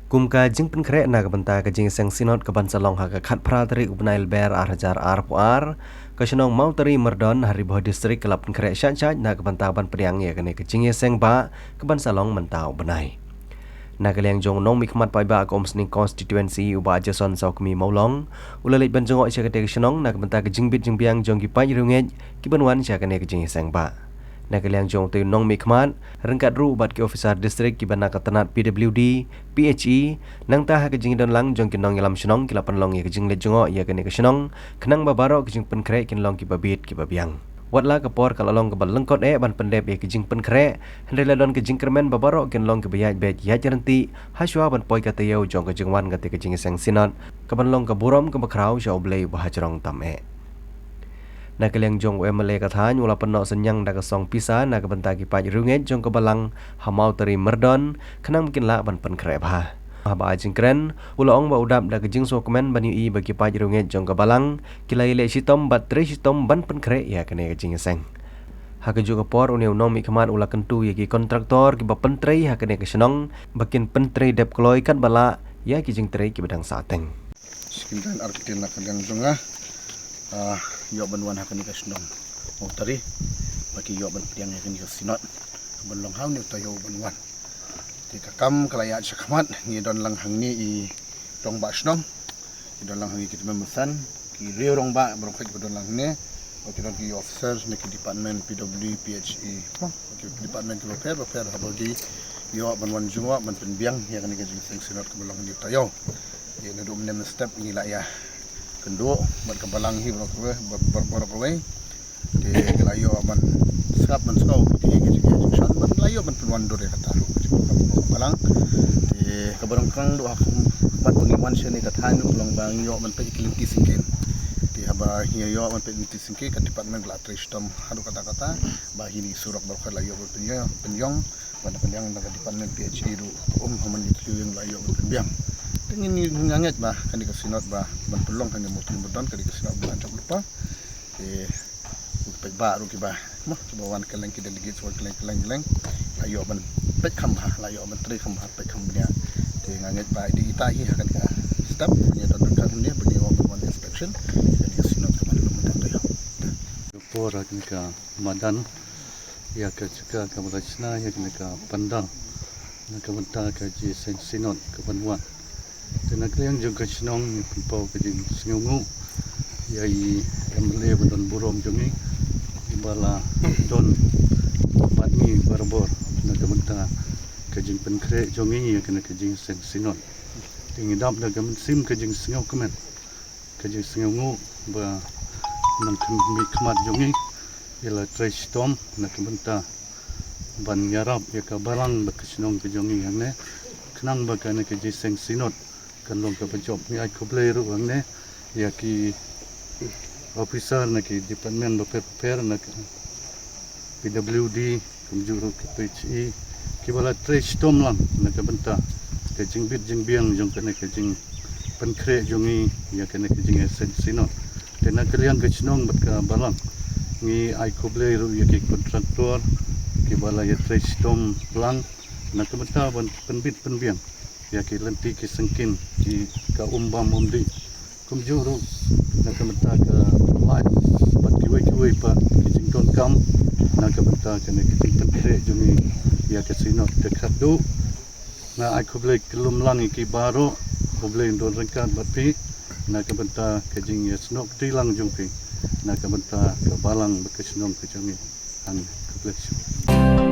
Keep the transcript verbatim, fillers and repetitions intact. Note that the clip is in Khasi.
Kum ka jingpynkhreh na ka bynta ka jingïaseng Synod ka ban sa long ha ka khatphra tarik u bnai Lber ar hajar arphew ar, ka shnong Mawtari Myrdon ha Ri Bhoi District ka la pynkhreh shah shah na ka bynta ban pdiang ïa kane ka jingïaseng bah ka ban sa long mynta u bnai. Na ka liang jong u nongmihkhmat paidbah ka Umsning Constituency u Bah Jason Sawkmie Mawlong, u la leit ban jngoh sha kata ka shnong na ka bynta ka jingbit jingbiang jong ki paid riewngeit ki ban wan sha kane ka jingïaseng bah. Na ka liang jong utei u nongmihkhmat, ryngkat ruh bad ki officer district kiba na ka tnat P W D, P H E, nangta ha ka jingdon lang jong ki nongïalam shnong ki la pynlong ïa ka jingleit jngoh ïa kane ka shnong, khnang ba baroh ka jingpynkhreh kin long kiba bit kiba biang. Wat la ka por ka la long kaba lyngkot eh ban pyndep ïa ka jingpynkhreh, hynrei la don ka jingkyrmen ba baroh kin long kiba ïaid beit ïaid ryntih, ha shuwa ban poi ka taïew jong ka jingwan kata ka jingïaseng Synod, ka ban long ka burom kaba khraw sha U Blei uba hajrong tam eh. Na ka liang jong u M L A ka thaiñ u la pynnoh synñiang da ka song pisa na ka bynta ki paid riewngeit jong ka balang ha Mawtari Myrdon, khnang ba kin lah ban pynkhreh bha. Haba ai jingkren, u la ong ba u dap da ka jingsngewkmen ban ïohi ba ki paid riewngeit jong ka balang ki la ïaleh shitom bad trei shitom ban pynkhreh ïa kane ka jingïaseng. Ha kajuh ka por une u nongmihkhmat u la kyntu ïa ki kontraktor kiba pyntrei ha kane ka shnong ba kin pyntrei dep kloi katba lah ïa ki jingtrei kiba dang sahteng. Shisien ar ktien na ka liang jong nga, ah, ïoh ban wan ha kane ka shnong Mawtari ba ki ïoh ban pdiang ïa kane ka Synod ka ban long ha une u taïew ban wan. Te ka kam ka la ïaid shakhmat, ngi don lang hangne i rangbah shnong, ngi don lang hangne ki tymmen basan, ki riew rangbah baroh kiba don lang hangne, ba ki don ki officer na ki department P W D, P H E, ki department kiba pher ba pher haba ki ïoh ban wan jngoh ban pynbiang ïa kane ka jingïaseng Synod ka ban long hangne u taïew. Ïa naduh mynne mynstep ngi la ïa kynduh bad ka balang hi baroh kawei, bar- bar- baroh kawei. Te ka la ïoh ban sngap ban sngew te ka jingïa jingshon bad la ïoh ban pynwandur ïa kata ruh ka jingpynwandur ka balang. Te kaba rangkang duh ha khmat ba ngi wan shane ka thaiñ ruh ka long ba ngi ïoh ban peit ki lynti syngkien. Te haba ngi ïoh ban peit lynti syngkien ka department ka la trei shitom haduh katta katta ba hi ni surok baroh ka la ïoh ban pynïong pynïong. Ban da pynïang na ka department P H E ruh ka um ha man ki thliew ïing la ïoh ban pynbiang. Te ngi ngi nga ngeit ba kane ka Synod ba ban pynlong hangne Mawtari Myrdon kane ka Synod ba la jop lypa. Te u peit ba ruh kiba mo kiba wan kylleng ki delegates wan kylleng kylleng kylleng la ïoh ban peit kham bha, la ïoh ban trei kham bha, peit kham bniah. Te nga ngeit ba dei ita hi ha kane ka step ngi don ryngkat hangne ba ngi wan ban wan inspection kane ka Synod ka ban long mynta taïew. Por ha kane ka madan ïa ka jaka kaba la shna ïa kane ka pandal na ka bynta ka jingïaseng Synod ka ban wan. Te na ka liang jong ka shnong ngi pynpaw ka jingsngewnguh ïa i M L A ba don burom jong ngi iba la don bad ngi barabor na ka bynta ka jingpynkhreh jong ngi ïa kane ka jingïaseng Synod. Te ngi dap da ka mynsiem ka jingsngewkmen, ka jingsngewnguh ba nongmihkhmat jong ngi i la trei shitom na ka bynta ban ïarap ïa ka balang bad ka shnong ka jong ngi hangne khnang ba kane ka jingïaseng Synod kan long kaba jop. Ngi ai khublei ruh hangne ïa ki officer na ki department bapher bapher na ka P W D kumjuh ruh ki P H E kiba la trei shitom lang na ka bynta ka jingbit jingbiang jong kane ka jingpynkhreh jong ngi ïa kane ka jingïaseng Synod. Te na ka liang ka shnong bad ka balang ngi ai khublei ruh ïa ki kontraktor kiba la ïa trei shitom lang na ka bynta ban pynbit pynbiang ïa ki lynti ki syngkien ki ka um bam um dih. Kumjuh ruh na ka bynta ka light bad kiwei kiwei pat ki jingdonkam na ka bynta kane ka jingpynkhreh jong ngi ïa ka Synod. Te khatduh nga ai khublei kyllum lang ïa ki baroh, U Blei un don ryngkat bad phi na ka bynta ka jingïasnoh kti lang jong phi na ka bynta ka balang bad ka shnong ka jong ngi. Amen. God bless you.